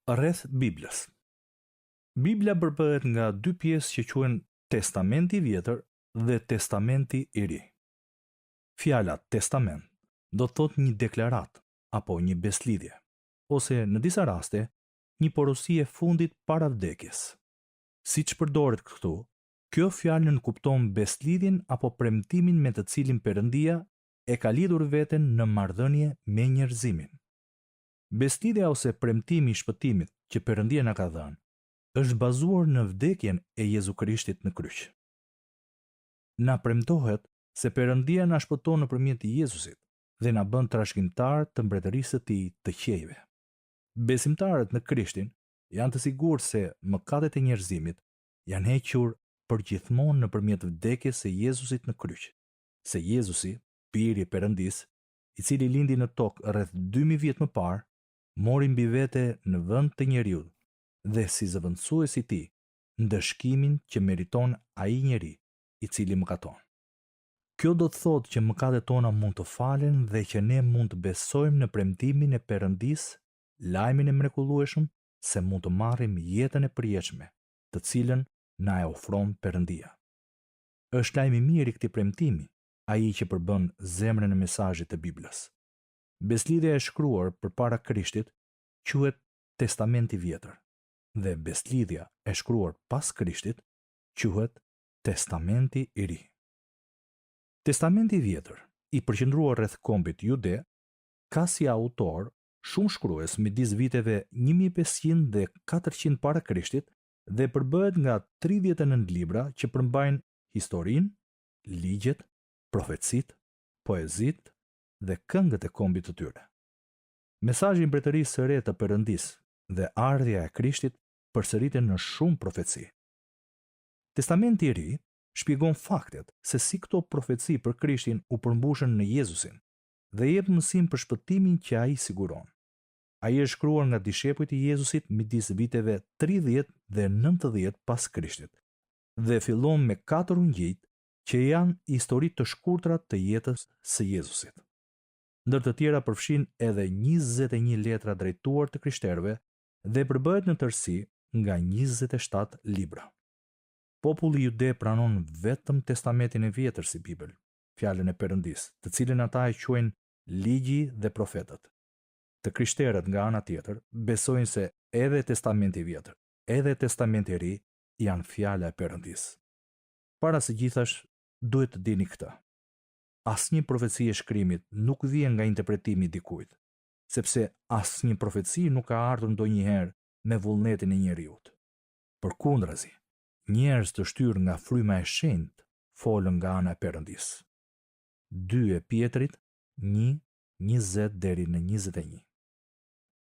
Rreth Biblës. Bibla përbëhet nga dy pjesë që quhen Testamenti i Vjetër dhe Testamenti i Ri. Fjala testament do të thotë një deklaratë apo një besëlidhje, ose në disa raste një porosi e fundit para vdekjes. Siç përdoret këtu, kjo fjalë nënkupton besëlidhjen apo premtimin me të cilin Perëndia e ka lidhur veten në marrëdhënie me njerëzimin. Besëlidhja ose premtimi i shpëtimit që Perëndia na ka dhënë, është bazuar në vdekjen e Jezu Krishtit në kryq. Na premtohet se Perëndia na shpëton nëpërmjet Jezusit dhe na bën trashëgimtarë të mbretërisë së Tij të qiejve. Besimtarët në Krishtin janë të sigurt se mëkatet e njerëzimit janë hequr përgjithmonë nëpërmjet vdekjes së Jezusit në kryq, se Jezusi, Biri i Perëndisë, i cili lindi në tokë rreth 2000 vjet më parë, mori mbi vete në vend të njeriut dhe si zëvendësues i tij ndëshkimin që meriton ai njeri i cili mëkaton. Kjo do të thotë që mëkatet tona mund të falen dhe që ne mund të besojmë në premtimin e Perëndisë, lajmin e mrekullueshëm se mund të marrim jetën e përjetshme, të cilën na e ofron Perëndia. Është lajmi i mirë i këtij premtimi, ai që përbën zemrën e mesazhit të Biblës. Besëlidhja e shkruar përpara Krishtit quhet Testamenti i Vjetër dhe besëlidhja e shkruar pas Krishtit quhet Testamenti i Ri. Testamenti i Vjetër, i përqendruar rreth kombit jude, ka si autor shumë shkrues midis viteve 1500 dhe 400 para Krishtit dhe përbëhet nga 39 libra që përmbajnë historinë, ligjet, profecitë, poezitë dhe këngët e kombit të tyre. Mesazhi i Mbretërisë së Re të Perëndisë dhe ardhja e Krishtit përsëriten në shumë profeci. Testamenti i Ri shpjegon faktet se si këto profeci për Krishtin u përmbushën në Jezusin dhe jep mësim për shpëtimin që ai siguron. Ai është shkruar nga dishepujt e Jezusit midis viteve 30 dhe 90 pas Krishtit dhe fillon me katër ungjijtë që janë histori të shkurtra të jetës së Jezusit. Ndër të tjera përfshin edhe 21 letra drejtuar të krishterëve dhe përbëhet në tërësi nga 27 libra. Populli jude pranon vetëm Testamentin e Vjetër si Bibël, fjalën e Perëndisë, të cilën ata e quajnë Ligji dhe Profetët. Të krishterët nga ana tjetër besojnë se edhe Testamenti i Vjetër, edhe Testamenti i Ri janë fjala e Perëndisë. Para së gjithash, duhet të dini këtë. Asnjë profeci e shkrimit nuk vjen nga interpretimi i dikujt, sepse asnjë profeci nuk ka ardhur ndonjëherë me vullnetin e njeriut. Përkundrazi, njerëz të shtyrë nga fryma e shenjtë folën nga ana e Perëndisë. 2 e Pjetrit 1, 20 deri në 21.